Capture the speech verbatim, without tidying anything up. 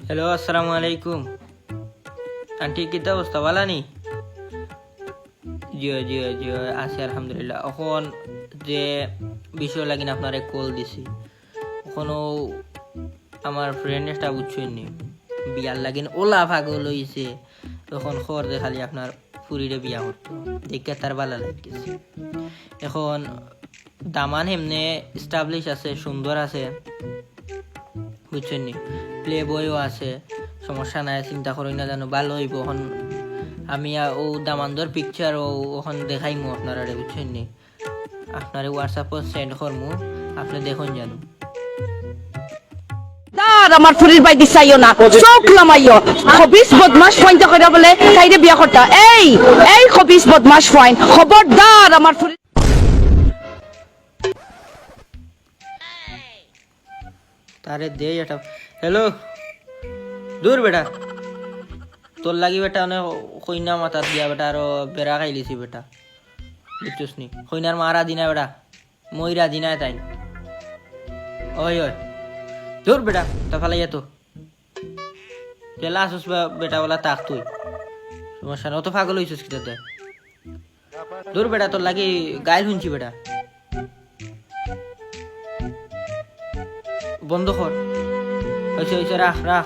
হ্যালো, আসসালামু আলাইকুম। আন্টি, কিতা অবস্থা? ভালা নি? জি অয়, জি অয়, জি অয়, আছি আলহামদুলিল্লাহ। অখন যে বিষয় লাগিন আপনারে কল দিছি, অখন অউ আমার ফ্রেন্ড একটা বুঝছইন নি, বিয়ার লাগিন অলা পাগল অইছে। অখন খবর দে খালি আপনার ফুরিরে বিয়া করতো, দেখিয়া তার ভালা লাগছে। অখন দামান হেমনে এস্টাবলিশ আছে, সুন্দর আছে, বুঝছইন নি? প্লে বয়ও আছে, সমস্যা নাই, চিন্তা করইন না জানো, ভালা অইবো। অখন আমি আ-, অউ দামান্দর পিকচার অউ অখন দেখাইমু আপনারারে, বুঝছইন নি? আপনারে হোয়াটসঅ্যাপো সেন্ড করমু, আপনে দেখইন জানো। দার আমার ফুরির বায়দি চাইও না, চউখ লামাইও। খবিস বদমাশ ফুয়াইন্তে কইরা বুলে তাইরে বিয়া করতা। এই, এই খবিস বদমাশ ফুয়াইন, খবরদার আমার ফুরির তারে দেই একটা। হ্যালো, দুর বেটা, তোর লাগি বেটা অনে কইনা মাতাত গিয়া বেটা আরো বেড়া খাইলিছি বেটা, বুঝছস নি? কইনার মা রাজি নায় বেটা, মই রাজি নায় তাইন। অয় অয়, দুর বেটা, তা ফালাইয়া তো। বেলা আসুস বা-, বেটা, অলা থাক তুই। সমস্যা নাই, অত পাগল অইছস কিতাতে? দুর বেটা, তোর লাগি গাইল হুনছি বেটা। বন্ধ কর। অইছে, অইছে, রাখ, রাখ।